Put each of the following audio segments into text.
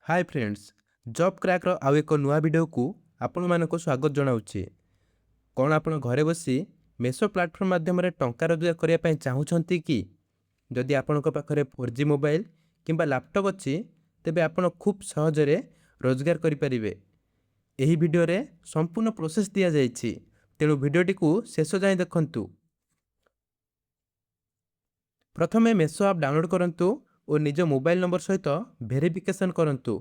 ହାଏ friends, job କ୍ରାକ୍ର ଆଉ ଏକ ନୂଆ ଭିଡ଼ିଓକୁ ଆପଣମାନଙ୍କୁ ସ୍ୱାଗତ ଜଣାଉଛି। କ'ଣ ଆପଣ ଘରେ ବସି ମେସୋ ପ୍ଲାଟଫର୍ମ ମାଧ୍ୟମରେ ଟଙ୍କା ରୋଜଗାର କରିବା ପାଇଁ ଚାହୁଁଛନ୍ତି କି? ଯଦି ଆପଣଙ୍କ ପାଖରେ 4G mobile କିମ୍ବା ଲାପଟପ୍ ଅଛି, ତେବେ ଆପଣ ଖୁବ୍ ସହଜରେ ରୋଜଗାର କରିପାରିବେ। ଏହି ଭିଡ଼ିଓରେ ସମ୍ପୂର୍ଣ୍ଣ ପ୍ରୋସେସ୍ ଦିଆଯାଇଛି, ତେଣୁ ଭିଡ଼ିଓଟିକୁ ଶେଷ ଯାଏଁ ଦେଖନ୍ତୁ। ପ୍ରଥମେ ମେସୋ ଆପ୍ ଡାଉନଲୋଡ୍ କରନ୍ତୁ ଓ ନିଜ ମୋବାଇଲ ନମ୍ବର ସହିତ ଭେରିଫିକେସନ୍ କରନ୍ତୁ।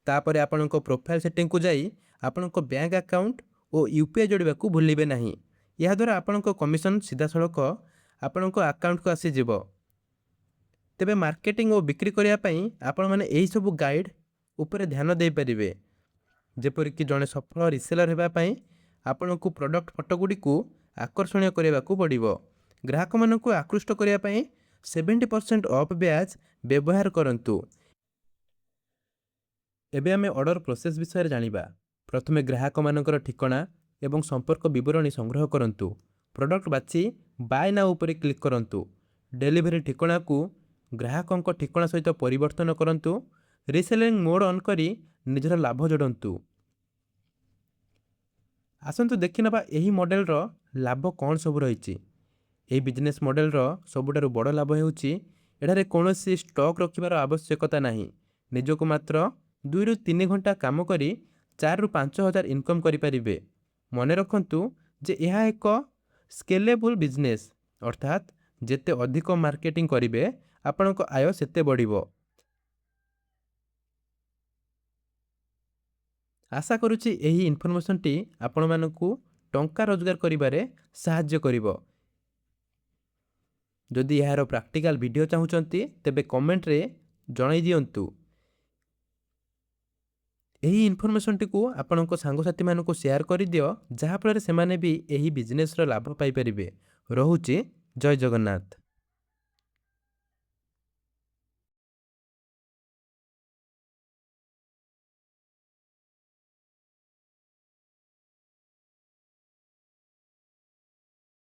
ତାପରେ ଆପଣଙ୍କ ପ୍ରୋଫାଇଲ୍ ସେଟିଂକୁ ଯାଇ ଆପଣଙ୍କ ବ୍ୟାଙ୍କ ଆକାଉଣ୍ଟ ଓ ୟୁପିଆଇ ଯୋଡ଼ିବାକୁ ଭୁଲିବେ ନାହିଁ। ଏହାଦ୍ୱାରା ଆପଣଙ୍କ କମିଶନ ସିଧାସଳଖ ଆପଣଙ୍କ ଆକାଉଣ୍ଟକୁ ଆସିଯିବ। ତେବେ ମାର୍କେଟିଂ ଓ ବିକ୍ରି କରିବା ପାଇଁ ଆପଣମାନେ ଏହିସବୁ ଗାଇଡ଼ ଉପରେ ଧ୍ୟାନ ଦେଇପାରିବେ। ଯେପରିକି ଜଣେ ସଫଳ ରିସେଲର ହେବା ପାଇଁ ଆପଣଙ୍କୁ ପ୍ରଡ଼କ୍ଟ ଫଟୋଗୁଡ଼ିକୁ ଆକର୍ଷଣୀୟ କରିବାକୁ ପଡ଼ିବ। ଗ୍ରାହକମାନଙ୍କୁ ଆକୃଷ୍ଟ କରିବା ପାଇଁ 70% ଅଫ୍ ବ୍ୟାଜ୍ ବ୍ୟବହାର କରନ୍ତୁ। ଏବେ ଆମେ ଅର୍ଡ଼ର ପ୍ରୋସେସ୍ ବିଷୟରେ ଜାଣିବା। ପ୍ରଥମେ ଗ୍ରାହକମାନଙ୍କର ଠିକଣା ଏବଂ ସମ୍ପର୍କ ବିବରଣୀ ସଂଗ୍ରହ କରନ୍ତୁ। ପ୍ରଡ଼କ୍ଟ ବାଛି ବାଏ now ଉପରେ କ୍ଲିକ୍ କରନ୍ତୁ। ଡେଲିଭରି ଠିକଣାକୁ ଗ୍ରାହକଙ୍କ ଠିକଣା ସହିତ ପରିବର୍ତ୍ତନ କରନ୍ତୁ। ରିସେଲିଂ ମୋଡ଼ ଅନ୍ କରି ନିଜର ଲାଭ ଯୋଡ଼ନ୍ତୁ। ଆସନ୍ତୁ ଦେଖିନେବା ଏହି ମଡ଼େଲର ଲାଭ କ'ଣ ସବୁ ରହିଛି। ଏହି ବିଜନେସ୍ ମଡ଼େଲର ସବୁଠାରୁ ବଡ଼ ଲାଭ ହେଉଛି, ଏଠାରେ କୌଣସି ଷ୍ଟକ୍ ରଖିବାର ଆବଶ୍ୟକତା ନାହିଁ। ନିଜକୁ ମାତ୍ର 2ରୁ 3 ଘଣ୍ଟା କାମ କରି 4ରୁ 5 ହଜାର ଇନକମ୍ କରିପାରିବେ। ମନେ ରଖନ୍ତୁ ଯେ ଏହା ଏକ ସ୍କେଲେବୁଲ୍ ବିଜନେସ୍, ଅର୍ଥାତ୍ ଯେତେ ଅଧିକ ମାର୍କେଟିଂ କରିବେ, ଆପଣଙ୍କ ଆୟ ସେତେ ବଢ଼ିବ। ଆଶା କରୁଛି, ଏହି ଇନଫର୍ମେସନ୍ଟି ଆପଣମାନଙ୍କୁ ଟଙ୍କା ରୋଜଗାର କରିବାରେ ସାହାଯ୍ୟ କରିବ। ଯଦି ଏହାର ପ୍ରାକ୍ଟିକାଲ ଭିଡ଼ିଓ ଚାହୁଁଛନ୍ତି, ତେବେ କମେଣ୍ଟରେ ଜଣାଇ ଦିଅନ୍ତୁ। ଏହି ଇନଫର୍ମେସନ୍ଟିକୁ ଆପଣଙ୍କ ସାଙ୍ଗସାଥିମାନଙ୍କୁ ସେୟାର କରିଦିଅ, ଯାହାଫଳରେ ସେମାନେ ବି ଏହି ବିଜନେସ୍ର ଲାଭ ପାଇପାରିବେ। ରହୁଛି, ଜୟ ଜଗନ୍ନାଥ।